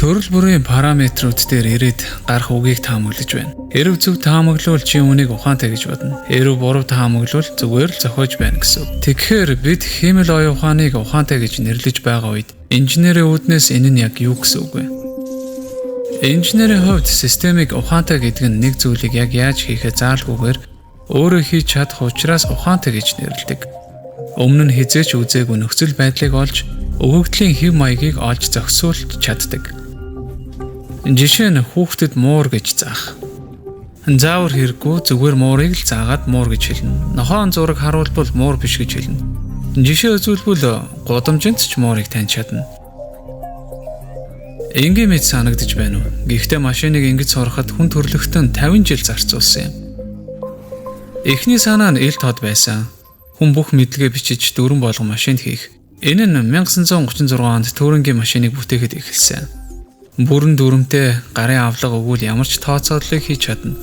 Төрөл бүрийн параметрууд дээр ирээд гарах үгийг таамаглаж байна. Хэрэв зөв таамаглавал чи үүнийг ухаантай гэж бодно. Хэрэв буруу таамаглавал зүгээр л зохиож байна гэсэн үг. Тэгэхээр бид хиймэл оюун ухааныг ухаантай гэж нэрлэж байгаа үед инженерийн үүднээс энэ нь яг юу гэсэн үг вэ? Инженерийн хувьд системийг ухаантай гэдэг нь нэг зүйлийг яг яаж хийхээ заалгүйгээр өөрөө хийж чадах учраас ухаантай гэж нэрлэдэг. Өмнө нь хэзээ ч үзээгүй нөхцөл байдлыг олж, өгөгдлийн хэв маягийг олж зохицуулж чаддаг. Жишээ нь, хүүхдэд муур гэж заах. Заавар хэрэггүй, зүгээр муурыг л заагаад муур гэж хэлнэ. Нохойн зураг харуулбал муур биш гэж хэлнэ. Жишээ үзүүлбэл гудамжинд ч муурыг таньж чадна. Энгийн мэт санагдаж байна уу? Гэхдээ машиныг ингэж сурахад хүн төрөлхтөн 50 жил зарцуулсан юм. Эхний санаа нь ил тод байсан. Хүн бүх мэдлэгээ бичиж дүрэм болгон машинд хийх. Энэ нь 1936 онд Турингийн машиныг бүтээхэд эхэлсэн. Бүрэн дүрэмтэй гарын авлага өгвөл ямар ч тооцооллыг хийж чадна.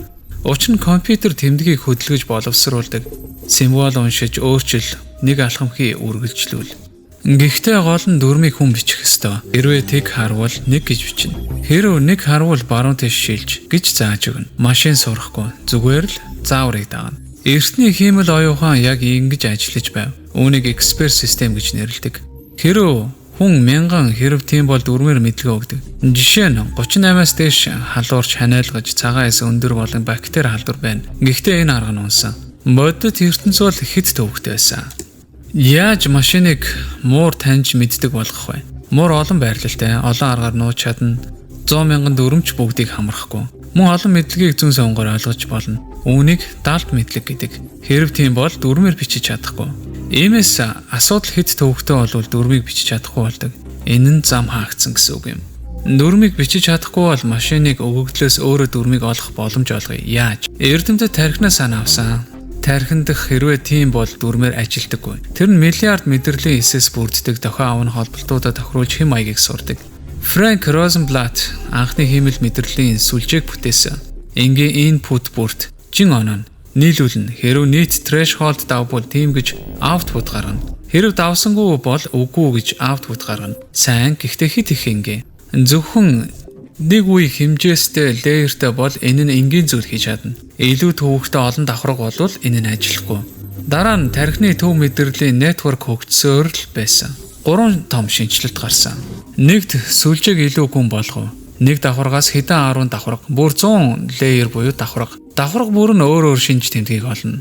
Учир нь компьютер тэмдгийг хөдөлгөж боловсруулдаг. Символ уншиж өөрчил, нэг алхам хий, үргэлжлүүл. Гэхдээ гол нь дүрмийг хүн бичих ёстой. Хэрвээ тэг харвал нэг гэж бичнэ. Хэрвээ нэг харвал баруун тийш шилж гэж зааж өгнө. Машин сурахгүй, зүгээр л зааврыг дагана. Эртний хиймэл оюун ухаан яг ингэж ажиллаж байв. Үүнийг expert system гэж нэрлэдэг. Хэрв хүн мянган хэрэв тийм бол дүрмээр мэдлэгээ өгдөг. Жишээ нь, 38-аас дээш халуурч ханиалгаж, цагаан эс өндөр болон бактери халдвар байна. Гэхдээ энэ арга нь унсан. Бодит ертөнц бол хэд төвөгтэй байсан. Яаж машиныг муур таньж мэддэг болгох вэ? Муур олон байрлалтай, олон аргаар нууж чадна. 100 мянган дүрэм ч бүгдийг хамрахгүй. Мөн олон мэдлэгийг зөн сонгоор ойлгож болно. Үүнийг далд мэдлэг гэдэг. Хэрэв тийм бол дүрмээр бичиж чадахгүй. Иймээс асуудал хэд төвөгтэй болвол дүрмийг бичиж чадахгүй болдог. Энэ нь зам хаагдсан гэсэн үг юм. Дүрмийг бичиж чадахгүй бол машиныг өгөгдлөөс өөрөө дүрмийг олох боломж олгоё. Яаж? Эрдэмтэд тархинаас санаа авсан. Тархин дах хэрвээ тийм бол дүрмээр ажилдаггүй. Тэр нь миллиард мэдрэлийн эсээс бүрддэг дохио авах холболтуудаа тохируулж хэв маягийг сурдаг. Фрэнк Розенблат анхны хиймэл мэдрэлийн сүлжээг бүтээсэн. Энгийн input бүрт жин оноо нийлүүлнэ. Хэрв нийт threshold давбал тийм гэж output гаргана. Хэрв давсангүй бол үгүй гэж output гаргана. Сайн, гэхдээ хэд их энгийн. Зөвхөн нэг үе хэмжээстэй layer тэй бол энэ нь энгийн зүйл хийж чадна. Илүү төвөгтэй олон давхарга болвол энэ нь ажиллахгүй. Дараа нь тархины төв мэдрэлийн network хөгжсөөр л байсан. Гурван том шинэчлэлт гарсан. Нэгд, сүлжээг илүү гүн болгов. Нэг давхаргаас хэдэн 10 давхарга, бүр 100 layer буюу давхарга. Давхарга бүр нь өөр өөр шинж тэмдгийг олно.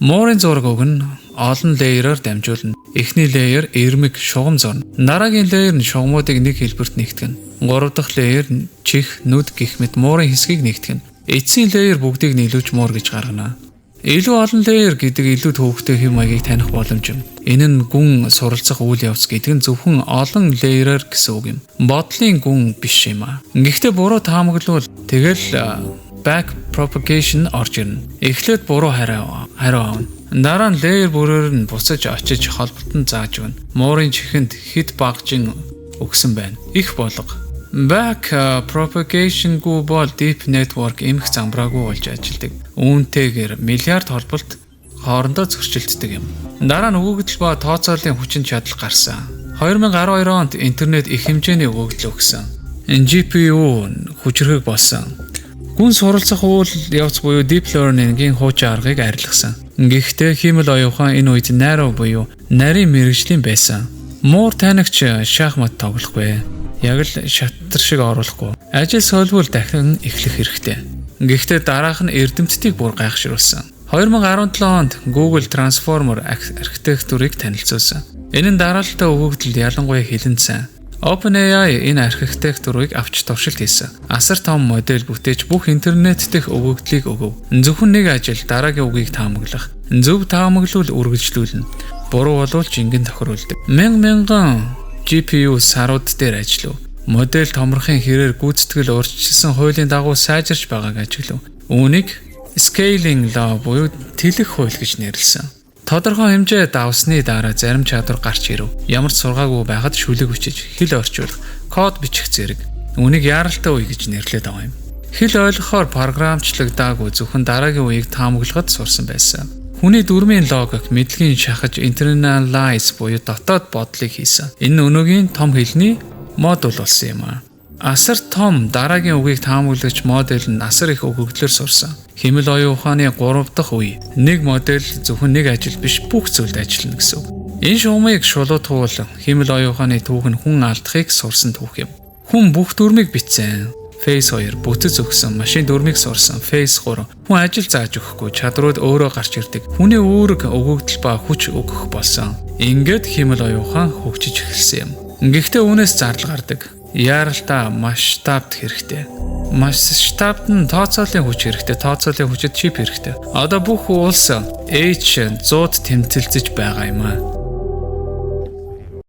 Муурын зураг өгнө, олон layer аар дамжуулна. Эхний layer ирмэг, шугам зурна. Дараагийн layer нь шугамуудыг нэг хэлбэрт нэгтгэнэ. Гурав дахь layer нь чих, нүд гэх мэт муурын хэсгийг нэгтгэнэ. Эцсийн layer бүгдийг нийлүүлж муур гэж гаргана. Илүү олон layer гэдэг илүү төвөгтэй хэв маягийг таних боломж юм. Энэ нь гүн суралцах үйл явц гэдэг нь зөвхөн олон layer аар гэсэн үг юм. Бодлын гүн биш юм аа. Гэхдээ буруу таамаглавал тэгэл back propagation орж ирнэ. Эхлээд буруу хариу авна. Дараа нь layer бүрээр нь буцаж очиж холболтод зааж өгнө. Муурын чихэнд хэд бага жин өгсөн байна. Их болго. Back propagation-гүй бол deep network эмх замбраагүй болж ажилладаг. Үүнтэйгээр миллиард холболт хоорондоо зөрчилддөг юм. Дараа нь өгөгдөл ба тооцооллын хүчин чадал гарсан. 2012 онд интернет их хэмжээний өгөгдөл өгсөн. GPU хүчирхэг болсон. Гүн суралцах үйл явц буюу deep learning-ийн хуучин аргыг арилгасан. Гэхдээ хиймэл оюун ухаан энэ үед narrow буюу нарийн мэргэжлийн байсан. Муур танигч шахмат тоглохгүй. Яг л шатар шиг оруулахгүй. Ажил соёлбол дахин эхлэх хэрэгтэй. Гэхдээ дараах нь эрдэмтдийг бүр гайхшруулсан. 2017 онд Google Transformer архитектурыг танилцуулсан. Энэ нь дараалалтай өгөгдөл, ялангуяа хэлэнд сайн. OpenAI энэ архитектурыг авч туршилт хийсэн. Асар том модель бүтээж бүх интернет дэх өгөгдлийг өгөв. Зөвхөн нэг ажил: дараагийн үгийг таамаглах. Зөв таамаглавал үргэлжлүүлнэ. Буруу болвол жингэн тохируулдаг. Мянга мянган GPU сарууд дээр ажиллав. Модель томрохын хэрээр гүйцэтгэл урьдчилсан хуулийн дагуу сайжирч байгааг ажиглав. Үүнийг scaling law буюу тэлэх хууль гэж нэрлэсэн. Тодорхой хэмжээ давсны дараа зарим чадвар гарч ирэв. Ямар ч сургаагүй байхад шүлэг бичиж, хэл орчуулах, код бичих зэрэг. Үүнийг яаралтай үе гэж нэрлэдэг байгаа юм. Хэл ойлгохоор програмчлагдаагүй, зөвхөн дараагийн үеийг таамаглахад сурсан байсан. Хүний дүрмийн логик, мэдлэгийн шахаж internalize буюу дотоод бодлыг хийсэн. Энэ нь өнөөгийн том хэлний модуль болсон юм аа. Асар том дараагийн үгийг таамаглагч модель нь асар их өгөгдлөөр сурсан. Хиймэл оюун ухааны 3 дахь үе. Нэг модель зөвхөн нэг ажил биш, бүх зүйлд ажиллана гэсэн үг. Энэ шугамыг шулуутгуул хиймэл оюун ухааны түүх нь хүн алдахыг сурсан түүх юм. Хүн бүх дүрмийг бичсэн. Phase 2 бүтэц өгсөн, машин дүрмийг сурсан. Phase 3 хүн ажил зааж өгөхгүй, чадрууд өөрөө гарч ирдэг. Хүний үүрэг өгөгдөл ба хүч өгөх болсон. Ингээд хиймэл оюун ухаан хөгжиж эхэлсэн юм. Гэхдээ үүнээс зардал гардаг. Яаралтай масштабт хэрэгтэй. Масштабт нь тооцоолын хүч хэрэгтэй, тооцоолын хүчит чип хэрэгтэй. Одоо бүх улс H100 тэмцэлцэж байгаа юм аа.